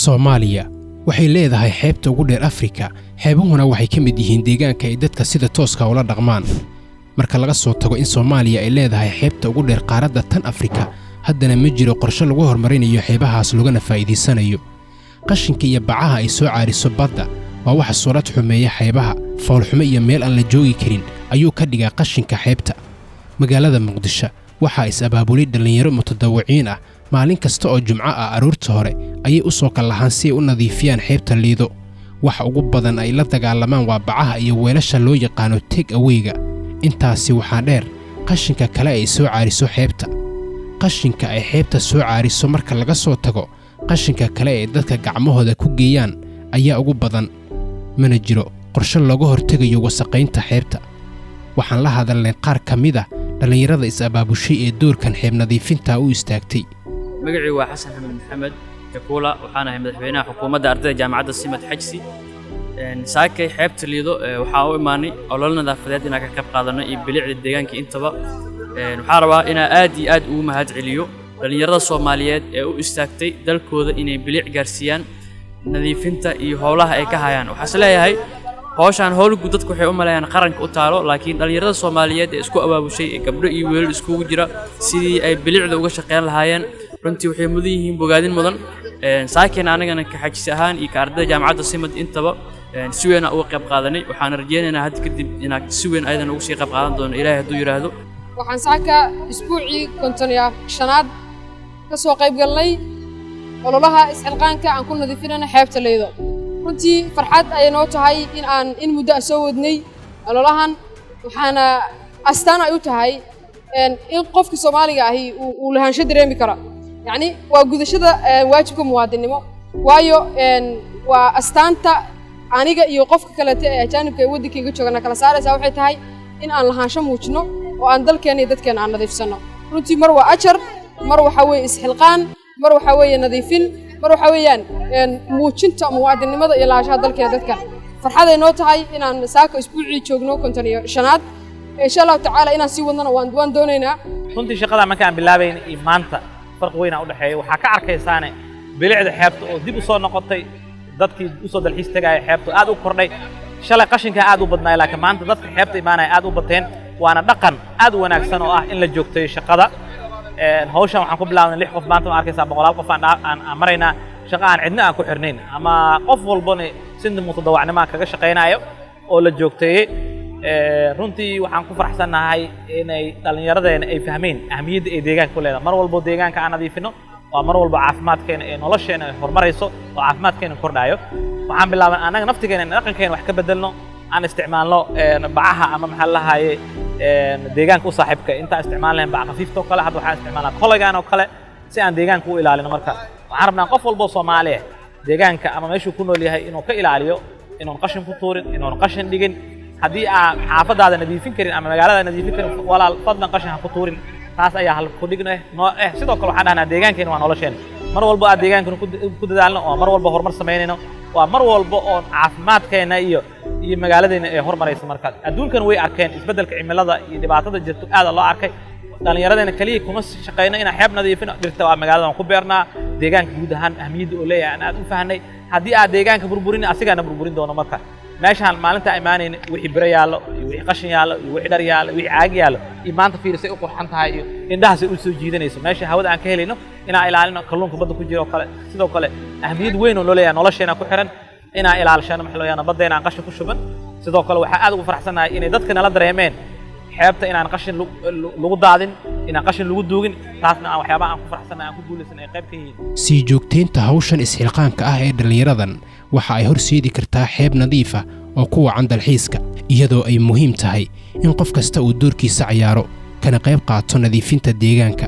Soomaaliya waxay leedahay xeebta ugu dheer Afrika. Xeebuhuna waxay ka mid yihiin deegaanka ay dadka sida tooska ula dhaqmaan. Marka laga soo tago in Soomaaliya ay leedahay xeebta ugu dheer qaaradda tan Afrika, haddana ma jiro qorshe lagu horumarinayo xeebahaas lagana faa'iidaysanayo. Qashinka iyo bacaha ay soo caariso badda waa waxa suurad xumeeya xeebaha. Foolxumo iyo meel aan la joogi karin ayuu ka dhigaa qashinka xeebta. Magaalada Muqdisho waxaa is-abaabulay dhallinyaro mutadawiciin ah. Maalin kasta oo Jumco ah, aroorta hore ayay u soo kallahaan si ay u nadiifiyaan xeebta Liido. Waxa ugu badan ay la dagaalamaan waa bacaha iyo weelasha loo yaqaano take away-ga. Intaasi waxaa dheer qashinka kale ay soo caariso xeebta. Qashinka ay xeebta soo caariso marka laga soo tago, qashinka kale ee dadka gacmahooda ku geeyaan ayaa ugu badan. Mana jiro qorshe looga hortegayo wasaqaynta xeebta. Waxaan la hadalnay qaar ka mid ah dhallinyarada is-abaabushay ee doorkan xeeb nadiifinta u istaagtay. Magacii waa Xasan Xamed Maxamed Jakuula. Waxaan ahay madaxweynaha xukuumadda ardayda Jaamacadda SIMAD Xajsi. Saakay xeebta Liido waxaa u imaanay ololo nadaafadeed inaan ka qayb qaadanno iyo bilicda deegaanka intaba. Waxaan rabaa inaan aad iyo aad ugu mahad celiyo dhallinyarada Soomaaliyeed ee u istaagtay dalkooda inay bilic gaarsiiyaan, nadiifinta iyo howlaha ay ka hayaan. Waxaan is leeyahay hawshaan howl guud dadku waxay u maleeyaan qaranka u taalo, laakiin dhallinyarada Soomaaliyeed ee isku abaabushay, ee gabdho iyo wiilal iskugu jira, sidii ay bilicda uga shaqeyn lahaayeen, runtii waxay mudan yihiin bogaadin mudan. Saakeen anagana ka Xajsi ahaan iyo ka ardayda Jaamacadda SIMAD intaba si weyn aan uga qayb qaadanay. Waxaana rajeynaynaa hadda kadib inaan si weyn ayadan ugu sii qayb qaadan doono, Ilaahay hadduu yidhaahdo. Waxaan saaka isbuucii 55aad ka soo qayb galnay ololaha isxilqaanka aan ku nadiifinayno xeebta Liido. Runtii farxad ayay noo tahay in aan in muddo ah soo wadnay ololahan, waxaana astaan ay u tahay in qofka Soomaaliga ahi uu lahaansho dareemi karo, yacni waa gudashada waajibka muwaadinimo, waayo waa astaanta aniga iyo qofka kaleete ee ajaanibka ee waddankayga joogana kala saaraysaa. Waxay tahay in aan lahaansho muujino oo aan dalkeena iyo dadkeena aan nadiifsanno. Runtii mar waa ajar, mar waxaa weeye isxilqaan, mar waxaa weeye nadiifin, mar waxaa weeyaan muujinta muwaadinimada iyo lahaanshaha dalkeena dadka. Farxaday noo tahay inaan saaka isbuucii joogno 55aad. Insha Allahu tacaala inaan sii wadnana waan doonaynaa. Runtii shaqada markaan bilaabayn iyo maanta farqi weyn aa u dhexeeya. Waxaa ka arkaysaane bilicda xeebta oo dib u soo noqotay, dadkii usoo dalxiis tegaya xeebta aad u kordhay. Shalay qashinka aad u badnaay, laakiin maanta dadka xeebta imaanaya aad u bateen. Waana dhaqan aad u wanaagsan oo ah in la joogteeyo shaqada. Hawshan waxaan ku bilaabnay lix qof, maanta ma arkaysaa boqolaal qof aan maraynaa. Shaqo aan cidna aan ku xirnayn ama qof walbana si mutadawacnimo kaga shaqaynayo oo la joogteeyey. Runtii waxaan ku faraxsannahay inay dhallinyaradeena ay fahmeen ahmiyadda ay deegaanka ku leedahay. Mar walbo deegaanka aan nadiifino waa mar walbo caafimaadkeena ee nolosheena ay horumarayso oo caafimaadkeena kordhayo. Waxaan bilaabay annaga naftigeena in dhaqankeena wax ka bedelno, aan isticmaalno bacaha ama maxaa la lahaye deegaanka u saaxiibka. Intaan isticmaal lahayn bac khafiifta oo kale, hadda waxaan isticmaalnaa kolaygan oo kale si aan deegaanka u ilaalino. Marka waxaan rabnaa qof walbo Soomaali ah deegaanka ama meeshuu ku nool yahay inuu ka ilaaliyo, inuun qashin ku tuurin, inuun qashin dhigin. Haddii aa xaafadaada nadiifin karin ama magaalada nadiifin karin, walaal, fadlan qashin ha ku tuurin. Taas ayaa hal ku dhigno noo eh. Sidoo kale waxaan dhahnaa deegaankeena waa nolosheena. Mar walbo aad deegaankana ku dadaalno oo mar walba horumar samaynayno, waa mar walba oon caafimaadkeena iyo magaaladeena ay horumarayso. Markaas adduunkan way arkeen isbeddelka cimilada iyo dhibaatada jirto, aada loo arkay. Dhallinyaradeena keliya kuma shaqayno inaan xeeb nadiifino, dhirta waa magaalada waan ku beernaa. Deegaanka guud ahaan ahmiyadda oo leeyahay aan aad u fahnay. Haddii aad deegaanka burburin, asigaana burburin doono. Marka meeshaan maalinta imaanayna wixii biro yaallo iyo wixii qashin yaallo iyo wixii dhar yaallo iyo wixii caag yaallo iyo maanta fiirisay u qurxan tahay iyo indhahaasay u soo jiidanayso. Meesha hawada aan ka helayno inaan ilaalino, kalluunka badda ku jira oo kale. Sidoo kale ahmiyad weyn oo loo leeyahay nolosheena ku xiran inaan ilaalshano, maxaa loo yaqaana, baddeena aan qashin ku shuban. Sidoo kale waxaa aad ugu faraxsanahay inay dadka nala dareemeen xeebta inaan qashin lagu daadin, inaan qashin lagu duugin. Taasna aan waxyaabaha aan ku faraxsanahay, aan ku guulaysan ay qayb ka yihiin. Sii joogtaynta hawshan isxilqaanka ah ee dhallinyaradan waxa ay horseedi kartaa xeeb nadiif ah oo ku wacan dalxiiska, iyadoo ay muhiim tahay in qof kasta uu doorkiisa cayaaro kana qayb qaato nadiifinta deegaanka.